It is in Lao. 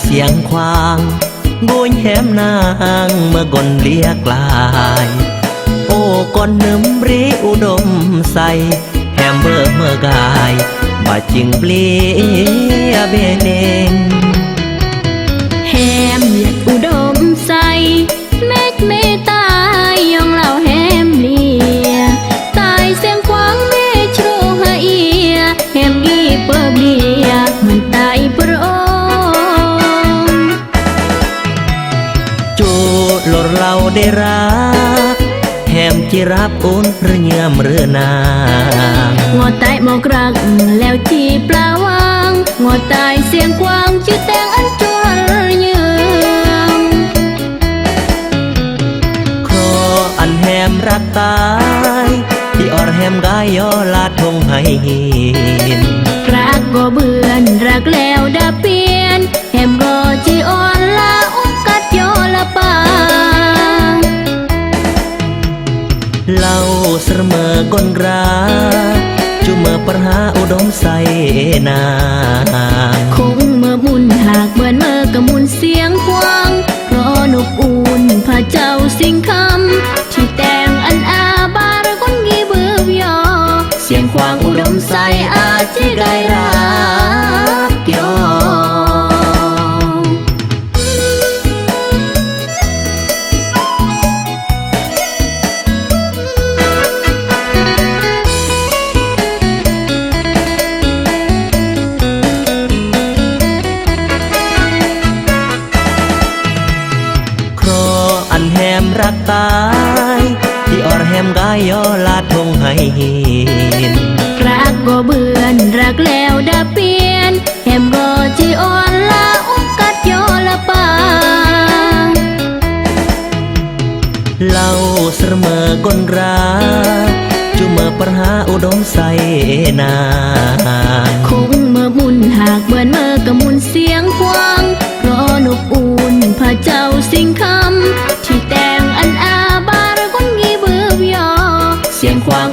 ສຽງຂວາງ ໂກຍແຮມນາງ ເມື່ອກ່ອນເລຍກລາຍ ໂອ້ ກ່ອນໜຶ່ມເຣອຸດົມໄຊ ແຮມເບີເມື່ອກາຍ ບາດຈິງເບລຍເບເນັງ ແຮມເລຍອຸດົມໄຊ ເມັກເມຕາຍ ຍ້ອງລາວແຮມເລຍ ຕາຍສຽງຂວາງເມໂຊຮະເອຍ ແຮມກີເປີເບຍ ມັນຕາຍພຣະອົງ ຈູໂລດລາວເດຣາ ແຮມຈີຣາບອຸນເຣຍືມເຣນາງ ງໍຕາຍໝອກຣັກ ແລ້ວຈີປລາວາງ ງໍຕາຍສຽງຂວາງ ຈື່ແຕງອັນຈົວເຣຍືມ ເຄຣາະອັນແຮມຣັກຕາຍ ທີ່ອອດແຮມກາຍຍໍລາດທົ່ງໄຮຫີນ ກຣາກກໍເບືອນ ຣັກແລ້ວດາປ່ຽນ ແຮມກໍຈີອ່ອນລາອຸກັດຍໍລະປາ ລາວສຣເມີກົນກຣາ ຈູເມີປຣຫາອຸດົມໄຊນາງ ຄົງເມີບຸນຫາກເບືອນເມີກະມຸນສຽງຂວາງ ເພາະນົບອຸ່ນພະເຈົ້າສິງຄຳ ທີ່ແຕງອັນອາບາຣະກົນກີບຶບຍໍ ສຽງຂວາງອຸດົມໄຊອາຈີກາຍຮັບກຽວ ເຄຣາະອັນແຮມຣັກຕາຍ ທີ່ອ່ອນແຮມກາຍຍໍລາດທົ່ງໄຮຫີນ ກຣາກກໍເບືອນ ຣັກແລ້ວດາປ່ຽນ ແຮມກໍຈີອ່ອນລາອຸກັດຍໍລະປາ ລາວສຣເມີກົນກຣາ ຈູເມີປຣຫາອຸດົມໄຊນາງ ຄົງເມີບຸນຫາກເບືອນເມີກະມຸນສຽງຂວາງ ເພາະນົບອຸ່ນພະເຈົ້າສິງຄຳ ທີ່ແຕງອັນອາບາຣະກົນກີບຶບຍໍ ສຽງຂວາງ